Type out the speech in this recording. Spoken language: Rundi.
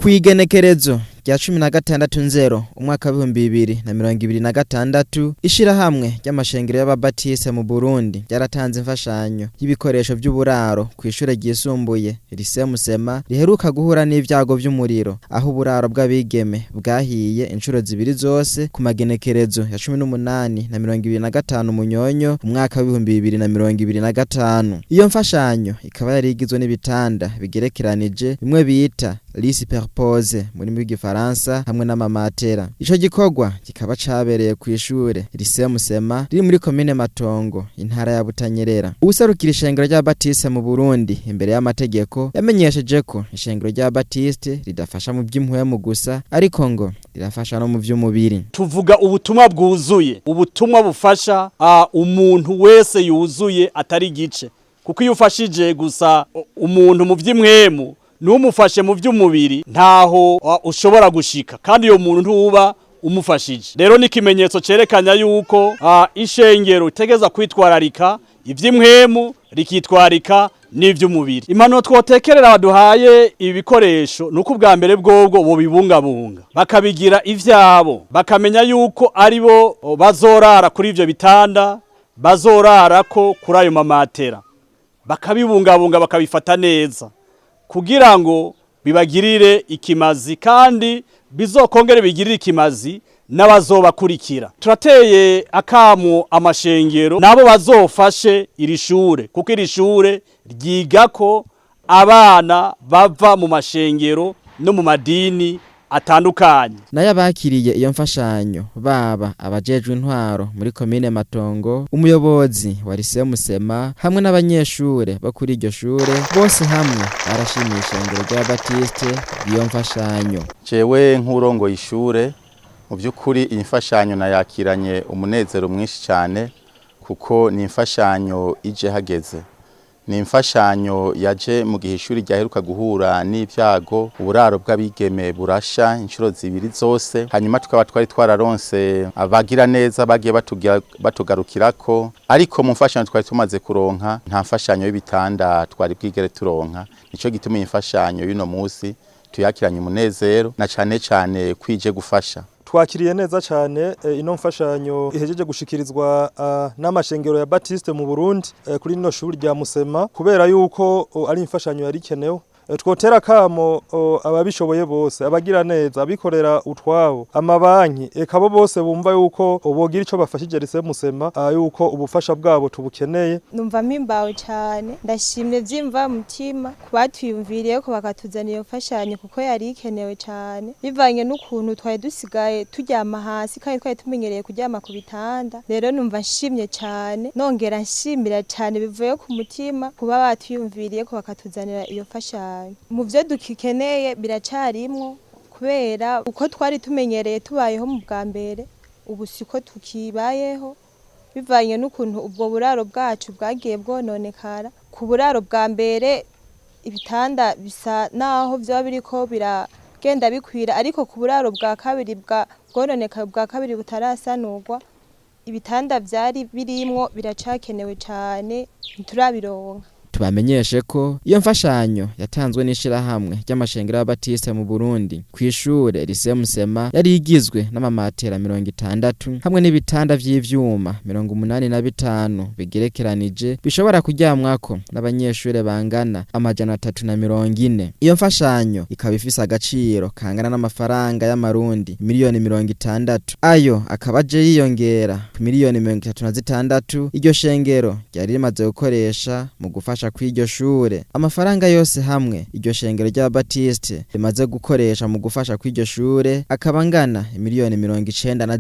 Kw'igenekerezo rya 16 nzero umwaka w'2026, ishirahamwe ry'amashengero y'ababatiste mu Burundi ryaratanze imfashanyo y'ibikoresho vy'uburaro kw'ishure ryisumbuye Lycée Musema riheruka guhura n'ivyago vy'umuriro, aho uburaro bw'abigeme bwahiye incuro zibiri zose ku magenekerezo ya 18 na 25 Munyonyo umwaka w'2025. Iyo mfashanyo ikaba yari igizwe n'ibitanda bigerekeranije, bimwe bita lits superposés mu rurimi rw'igifaransa, hamwe n'amamatera. Ico gikorwa kikaba cabereye kw'ishure Lycée Musema riri muri komine Matongo, intara ya Butanyerera. Uwuserukira ishengero ry'Ababatiste mu Burundi imbere y'amategeko yamenyesheje ko ishengero ry'Ababatiste ridafasha mu vy'impwemu gusa, ariko ngo rirafasha no mu vy'umubiri. Tuvuga ubutumwa bwuzuye, ubutumwa bufasha umuntu wese yuzuye, atari igice, kuko iyo ufashije gusa umuntu mu vy'impwemu ntumufashe mu by'umubiri, ntaho ushobora gushika, kandi uyo muntu ntuba umufashije. Rero ni ikimenyetso cerekana yuko ishengero itegeza kwitwararika ivy'impwemu, rikitwarika n'ivy'umubiri. Impanuro twotekerera baduhaye ibi bikoresho nuko ubwa mbere bwobwo bobibungabunga, bakabigira ivyabo, bakamenya yuko ari bo bazorara kuri ivyo bitanda, bazorarako kuri ayo mamatera, bakabibungabunga, bakabifata neza kugira ngo bibagirire ikimazi kandi bizokongere bigirire ikimazi n'abazobakurikira. Turateye akamo amashengero nabo bazofashe iri shure, kuko iri shure ryigako abana bava mu mashengero no mu madini atandukanye. Nayo abakiriye iyo mfashanyo, baba abajejwe intwaro muri komine Matongo, umuyobozi wa Lycée Musema hamwe n'abanyeshure bo kuri iryo shure, bose hamwe barashimiye ishengero ry'Ababatiste iyo mfashanyo. Jewe nk'urongoye ishure, mu by'ukuri iyi mfashanyo nayakiranye umunezero mwinshi cyane, kuko ni imfashanyo ije hageze, ni imfashanyo yaje mu gihe ishuri ryaheruka guhura n'ibyago, uburaro bw'abigeme burasha inshuro zibiri zose. Hanyuma tukaba twari twararonse abagira neza bagiye batugarukirako, ariko mu mfashanyo twari tumaze kuronka nta mfashanyo y'ibitanda twari bwigere turonka. Nico gituma iyi mfashanyo y'uno munsi tuyakiranye umunezero, na cane cane kwije gufasha. Twakiriye neza cyane ino mfashanyo ihejeje gushikirizwa n'amashengero ya Baptiste mu Burundi kuri rino shuri rya Musema, kubera yuko ari imfashanyo yari ikenewe. Twotera kamo ababishoboye bose, abagira neza, abikorera utwabo, amabanki, eka bo bose bumva yuko bogira ico bafashije Lycée Musema, yuko ubufasha bwabo tubukeneye. Numva mpimbawe cyane, ndashimye vyimva mutima kubatwiyumviriye ko bakatuzanira iyo mfashanyo, kuko yari ikenewe cyane bivanye n'ukuntu twari dusigaye turyama hasi kandi twari tumenyereye kuryama ku bitanda. Rero numva nshimye cyane, nongera nshimira cyane bivuye ku mutima kuba batwiyumviriye ko bakatuzanira iyo mfashanyo. Mu byo dukikeneye biracarimwo, kubera uko twari tumenyereye tubayeho mu bwa mbere ubu siko tukibayeho, bivanye n'ukuntu ubwo buraro bwacu bwagiye bwononekara. Ku buraro bwa mbere ibitanda bisa naho byaba biriko biragenda bikwira, ariko ku buraro bwa kabiri bwa bwononekaye bwa kabiri butarasanurwa, ibitanda vyari birimwo biracakenewe cane, ntiturabironka. Tubamenyeshe ko iyo mfashanyo yatanzwe n'ishirahamwe ry'amashengero y'Ababatiste mu Burundi kw'ishure Lycée Musema yari igizwe n'amamatera 60 hamwe n'ibitanda vy'ivyuma 85 bigerekeranije, bishobora kuryamwako n'abanyeshure bangana 340. Iyo mfashanyo ikaba ifise agaciro kangana n'amafaranga y'amarundi miliyoni 60. Ayo akaba aje yiyongera ku miliyoni 36 iryo shengero ryari rimaze gukoresha mu gufasha kw'iryo shure. Amafaranga yose hamwe iryo shengero ry'Ababatiste rimaze gukoresha mu gufasha kw'iryo shure akaba angana miliyoni 93.